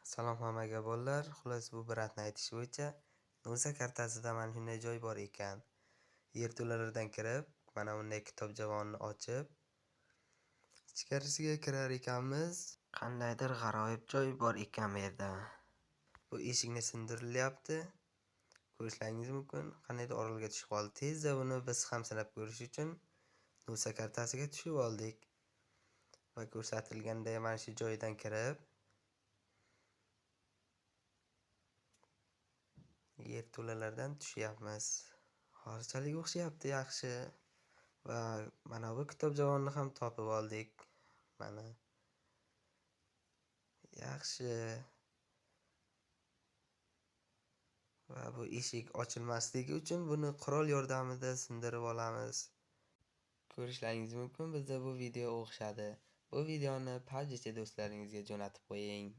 Salom hammaga bolalar. Xullas, bu bratni aytishi bo'yicha Nusa kartasida mana shunday joy bor ekan. Yerto'lalardan kirib, mana bunday kitob javonni ochib, ichkarisiga kirar ekanmiz. Qandaydir g'aroyib joy bor ekan bu yerda. Bu eshikni sindirilyapti. Ko'rishlaringiz mumkin. Qandaydir orolga tushib qoldi. Tezda buni biz ham sinab ko'rish uchun Nusa kartasiga tushib oldik. Va ko'rsatilganday mana shu joydan kirib, yerto'lalardan tushyapmiz. Hozirchalik o'xshayapti yaxshi. Va mana bu kitob javonni ham topib oldik. Mana. Yaxshi. Va bu eshik ochilmasligi uchun buni qurol yordamida sindirib olamiz. Ko'rishlaringiz mumkin, bizda bu video o'xshadi. Bu videoni PUBG'chi do'stlaringizga jo'natib qo'ying.